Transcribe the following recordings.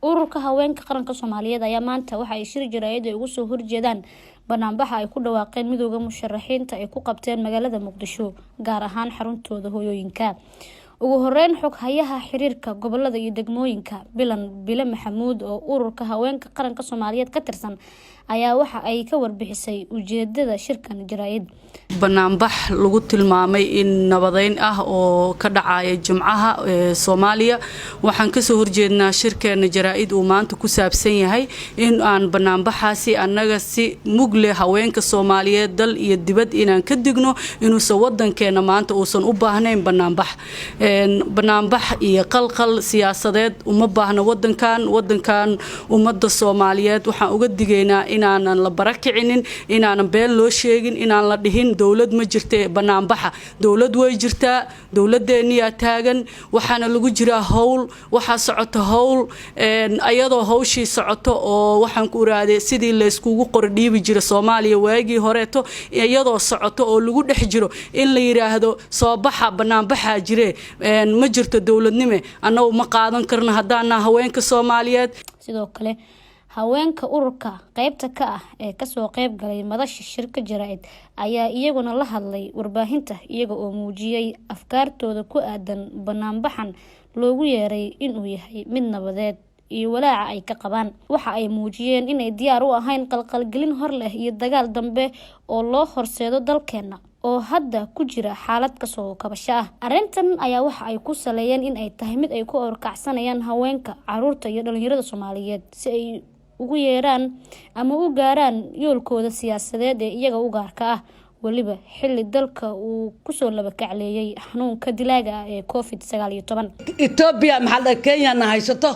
Ururka Haweenka Qaranka Soomaaliyeed ayaa maanta waxa ay shir jaraa'id ay ugu soo horjeedaan banaanbaxa ay ku dhawaaqeen Midowda Musharaxiinta ay ku qabteen magaalada Muqdisho, gaar ahaan xaruntooda hooyooyinka. Ugu horeyn, xoghayaha xiriirka gobolada iyo degmooyinka, Bilan Bile Maxamuud, oo Ururka Haweenka Qaranka Soomaaliyeed ka tirsan, ayaa waxa ay ka warbixisay ujeedada shirkan jaraa'id. Banaanbax lagu tilmaamay in nabadeyn ah oo ka dhacaya Jimcaha ee Soomaaliya, waxaan kasoo horjeednaa shirkeena jaraa'id uu maanta ku saabsan yahay in aan banaanbaxaasi annaga si mugle haweenka Soomaaliyeed dal iyo dibad inaan ka digno inuusan wadankeena maanta uusan u baahnayn banaanbax. Banaanbax iyo qalqal siyaasadeed uma baahna wadankan. Wadankan ummadda Soomaaliyeed waxaan uga digaynaa inaanan la barakicinin, inaanan been loo sheegin, inaan la dhihin dowlad ma jirte banaanbaxa. Dowlad way jirtaa, dowladeeniyaa taagan, waxaana lagu jiraa howl, waxaa socota howl. Ayadoo hawshii socoto oo waxaan ku iraaday sidii layskugu qordhiibi jira Soomaaliya waagii horeeto, iyadoo socoto oo lagu dhex jiro in la yidhaahdo soo baxa, banaanbaxaa jire, ma jirto dowladnime, annagu ma qaadan karno haddaanaa haweenka Soomaaliyeed. Sidoo kale, haweenka ururka qeybta ka ah ee kasoo qeyb galay madasha shirka jaraa'id ayaa iyaguna la hadlay warbaahinta, iyaga oo muujiyay afkaartooda ku aadan banaanbaxan loogu yeeray inuu yahay mid nabadeed iyo walaaca ay ka qabaan. Waxa ay muujiyeen inay diyaar u ahayn qalqalgelin hor leh iyo dagaal dambe oo loo horseedo dalkeena oo hadda ku jira xaalad kasoo kabasho ah. Arrintan ayaa waxa ay ku saleeyeen in ay tahay mid ay ku orkacsanayaan haweenka, caruurta iyo dhalinyarada Soomaaliyeed si ay ugu yeeraan ama u gaaraan yoolkooda siyaasadeed ee iyaga u gaarka ah, weliba xili dalka uu kusoo labakacleeyay xanuunka dilaaga ah ee COVID-19. Etoobiya, maxaa la, Kenyana haysato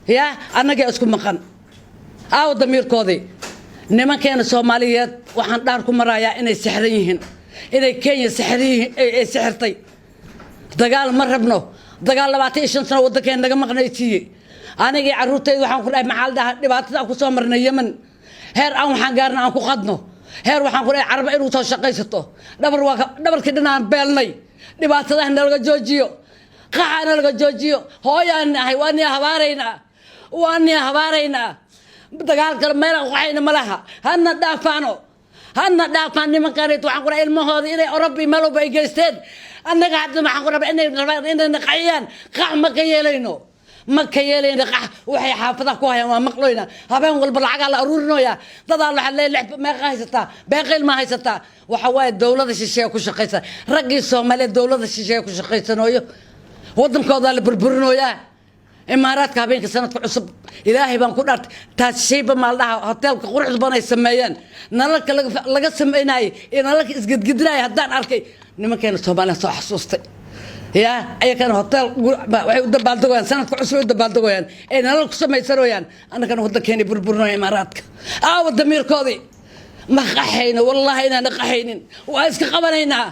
yaa annagaa isku maqan. Aawo damiirkoodii nimankeena Soomaaliyeed? Waxaan dhaar ku marayaa inay sixran yihiin, inay Kenya sixran yihiin, ay sixirtay. Dagaal ma rabno. Dagaal 25 sano waddankeena naga maqnaysiiyey. Anigii carruurtayda waxaan ku dhahay, maxaa la dhahaa, dhibaatada aan ku soo marnay Yemen, heer aan waxaan gaarna aan ku qadno, heer waxaan ku dhahay Caraba inuu soo shaqaysato. Dhabar waa dhabarkii dhanaan beelnay. Dhibaatadaha nalaga joojiyo, qaxa nalaga joojiyo. Hooyaan nahay, waa niya habaaraynaa, waa niya habaaraynaa. Dagaal kale meelaan qaxayna ma laha. Hana dhaafaano, hana dhaafaan nimankaanayt. Waxaan ku dhahay ilmahooda inay Orobi meel walba ay geysteen. Annaga hadda waxaan ku rabaa inay rabaan inay naqaxiyaan. Qax ma ka yeelayno, ma ka yeelayno qax. Waxay xaafadaha ku hayaan waa maqloyna. Habeen walba lacagaa la aruurinoyaa. Dadaa waxaa leeyahay lix meeqa haysataa, beeqa ilmaa haysataa. Waxa waaye dowlada shisheeye ku shaqaysa. Raggii Soomaaliyeed dowlada shisheeye ku shaqaysanooyo, waddankoodaa la burburinooyaa. Imaaraadka habeenka sanadka cusub, Ilaahay baan ku dhaartay, taas shayba maaldhaha hoteelka quruxda badan ay sameeyeen, nalalka laga sameynayay iyo nalalka isgedgedinaya haddaan arkay, nimankeena Soomaaliya soo xasuustay. Ya ayakana hotel waxay u dabaaldegoyaan, sanadka cusub ay u dabaaldegoyaan, ay nalal ku samaysanooyaan. Annagana waddankeena burburinaya Imaaraadka. Aawa damiirkoodii? Ma qaxayno, wallaahi inaana qaxaynin. Waa iska qabanaynaa,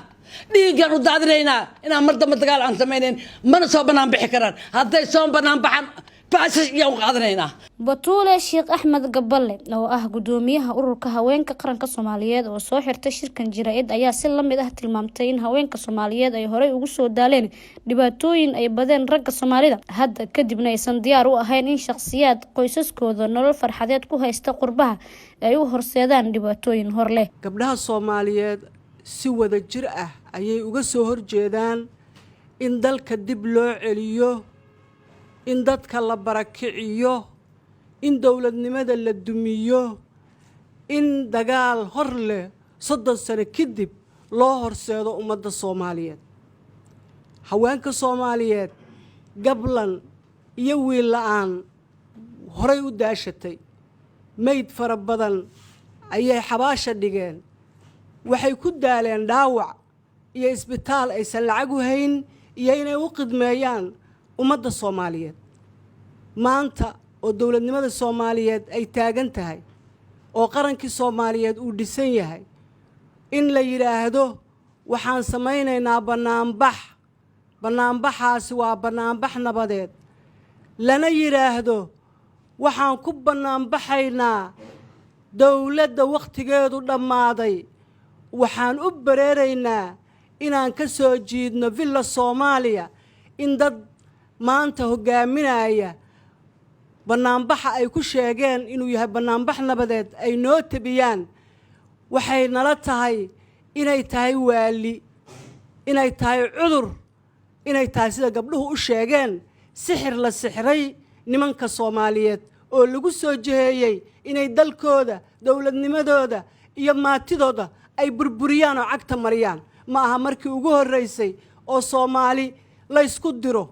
dhiiggaan u daadinaynaa inaan mar dambe dagaal aan samaynayn. Mana soo banaan bixi karaan. Hadday soo banaan baxaan, baasas iyaan u qaadanaynaa. Batuule Sheekh Axmed Gaballe, oo ah gudoomiyaha Ururka Haweenka Qaranka Soomaaliyeed oo soo xirtay shirkan jaraa'id, ayaa si lamid ah tilmaamtay in haweenka Soomaaliyeed ay horey ugu soo daaleen dhibaatooyin ay badeen ragga Soomaalida, hadda kadibna aysan diyaar u ahayn in shakhsiyaad qoysaskooda nolol farxadeed ku haysta qurbaha ay u horseedaan dhibaatooyin hor leh. Gabdhaha Soomaaliyeed si wada jir ah ayay uga soo horjeedaan in dalka dib loo celiyo, in dadka la barakiciyo, in dowladnimada la dumiyo, in dagaal hor leh 30 sano kadib loo horseedo ummadda Soomaaliyeed. Haweenka Soomaaliyeed gablan iyo wiil la-aan horay u daashatay, meyd fara badan ayay xabaasha dhigeen. Waxay ku daaleen dhaawac iyo isbitaal aysan lacag u hayn iyo inay u qidmeeyaan ummadda Soomaaliyeed. Maanta oo dowladnimada Soomaaliyeed ay taagan tahay oo qarankii Soomaaliyeed uu dhisan yahay, in la yidhaahdo waxaan samaynaynaa bannaanbax, bannaanbaxaasi waa bannaanbax nabadeed, lana yidhaahdo waxaan ku bannaanbaxaynaa dowladda wakhtigeedu dhammaaday, waxaan u bareeraynaa inaan ka soo jiidno Villa Soomaaliya in dad maanta hoggaaminaya. Bannaanbaxa ay ku sheegeen inuu yahay bannaanbax nabadeed ay noo tabiyaan, waxay nala tahay inay tahay waali, inay tahay cudur, inay tahay, sida gabdhuhu u sheegeen, sixir la sixray nimanka Soomaaliyeed oo lagu soo jiheeyey inay dalkooda, dowladnimadooda iyo maatidooda ay burburiyaan oo cagta mariyaan. Ma aha markii ugu horreysay oo Soomaali laysku diro.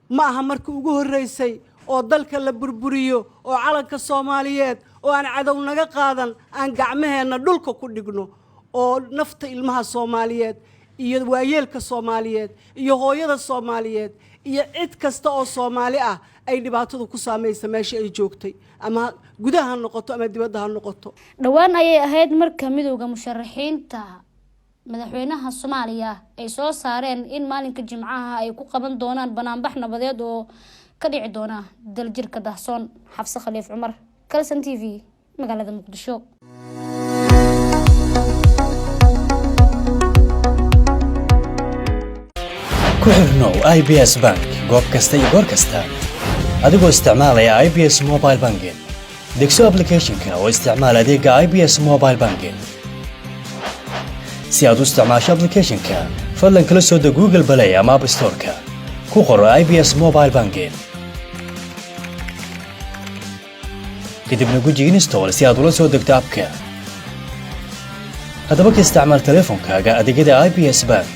Ma aha markii ugu horreysay oo dalka la burburiyo oo calanka Soomaaliyeed oo aan cadow naga qaadan aan gacmaheenna dhulka ku dhigno, oo nafta ilmaha Soomaaliyeed iyo waayeelka Soomaaliyeed iyo hooyada Soomaaliyeed iyo cid kasta oo Soomaali ah ay dhibaatadu ku saamaysa meesha ay joogtay, ama gudaha ha noqoto ama dibadda ha noqoto. Dhowaan ayay ahayd marka Midowda Musharaxiinta Madaxweynaha Soomaaliya ay soo saareen in maalinka Jimcaha ay ku qaban doonaan banaanbax nabadeed oo ka dhici doona Daljirka Dahsoon. Xafse Khaliif Cumar, Kalson TV, magaalada Muqdisho. Ku xirnow IBS Bank goob kasta iyo goor kasta adigoo isticmaalaya IBS Mobile Banking. Degso applicationka oo isticmaal adeega IBS Mobile Banking. Si aad u isticmaasho applicationka, fadlan kala soo deg Google Play ama App Store-ka, ku qoro IBS Mobile Banking, kadibna guji Install si aad ula soo degto appka. Haddaba ka isticmaal teleefonkaaga adeegyada IBS Bank.